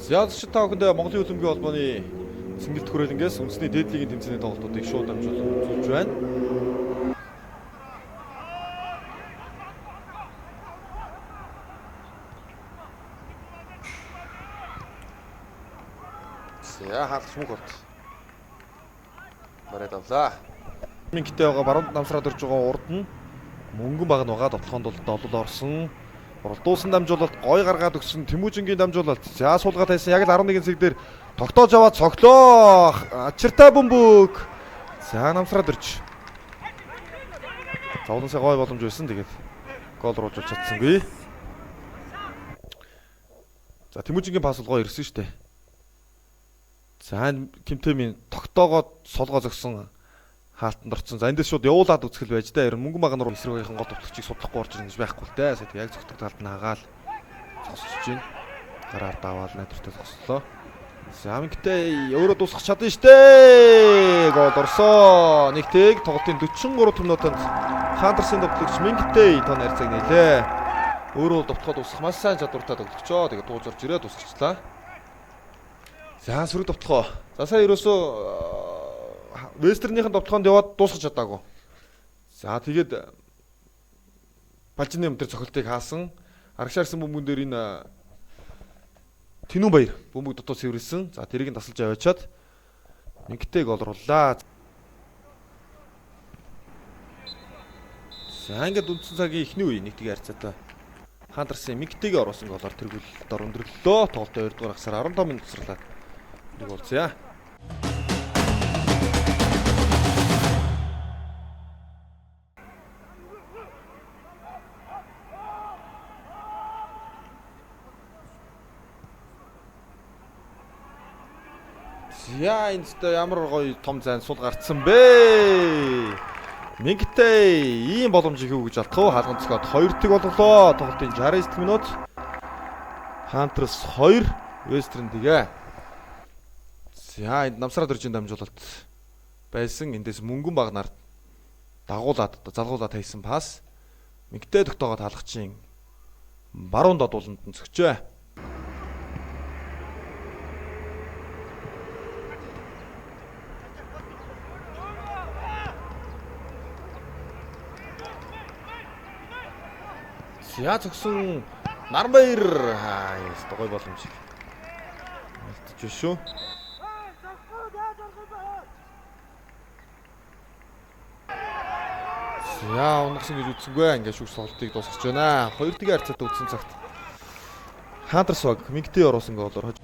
За та бүхэндээ Монголын хөлбөмбөгийн холбооны цэнгэлт хүрээлэнгээс үндэсний дээд лигийн тэмцээний тоглолтуудыг шууд дамжуулан үзүүлж байна. За хаалгач мөнх болт. Бариад авлаа. Мингтэй байгаа баруун намсраад орж байгаа урд нь мөнгөн баг нь байгаа довтлохонд бол долол орсон. Уралдуулсан дамжуулалт гой гаргаад өгсөн Тэмүүжингийн дамжуулалт. За суулгаад хайсан яг л 11 цэг дээр тогтоож аваад цоглоо. Ачиртай бөмбөг. За намсраад орж. Зовлонсоо гой боломж байсан. Тэгээд гол оруулж чадсангүй. За Тэмүүжингийн пас бол гой ирсэн шүү дээ. За энэ Кимтемийн тогтоогоод сулгаа зогсон хаалтанд орсон. За эндээс шууд явуулаад үзэх л байж та. Ер нь мөнгөн багнаар эсрэгийнхэн гол товтлогчийг судлахгүй орж ирнэ гэж байхгүй л дээ. Сая яг зогтдог талд нь хагаал зогсож байна. Гараар даваал найдвартай зогслоо. За Мингтэй өөрөө дуусгах чадна штэ. Гол орсоо. Нэг тэг тоглолтын 43 минутанд Хантерсын довтлогч Мингтэй тон харьцааг нээлээ. Өөрөө довтлоход дуусгах маш сайн чадвартай тоглогчоо. Тэгээд дууж орж ирээ дуусгачлаа. За сөрөг довтлохоо. За сая ерөөсөө Вестернийхэн довтлохонд яваад дуусгах чадаагүй. За тэгээд Балжины юм дээр цохилтыг хаасан. Арагшаарсан бөмбөгөн дээр энэ Тэнүүн баяр бөмбөг дотоо цэвэрлсэн. За тэрийг нь тасалж аваачаад Мингтэй гол орууллаа. За ингээд үндсэн цагийн эхний үе нэг тийг харьцаатай Хантерсын Мингтэйг оруулсан голоор тэргүүлэлт дор өндөрлөлөө. Тоглолтын 2 дугаар хагасаар 15 минут тусралаа. Нэг болцъя. За энэ өстой ямар гоё том зайн сул гарцсан бэ? Мингтэй ийм боломжийг юу гэж алдах вэ? Хаалган цогцоод 2-1 болголоо. Тоглолтын 69 минут. Хантерс 2, Вестерн 1. За энд намсраад оржин дамжуулалт байсан. Эндээс мөнгөн багнаар дагуулад залгуулад хайсан пас. Мингтэй тогтоогоод хаалгачийн баруун додууланд нь цогчээ. За цогсон Наранбаяр аа ёстой гоё боломж. Алдчих шүү. За унагсан гэж үзсэнгүй. Ингээд шүүх тоглолтыг дуусгаж байна. 2-1 харьцаатай үтсэн цагт Хантерс баг Мингтэй оруулсан голоор.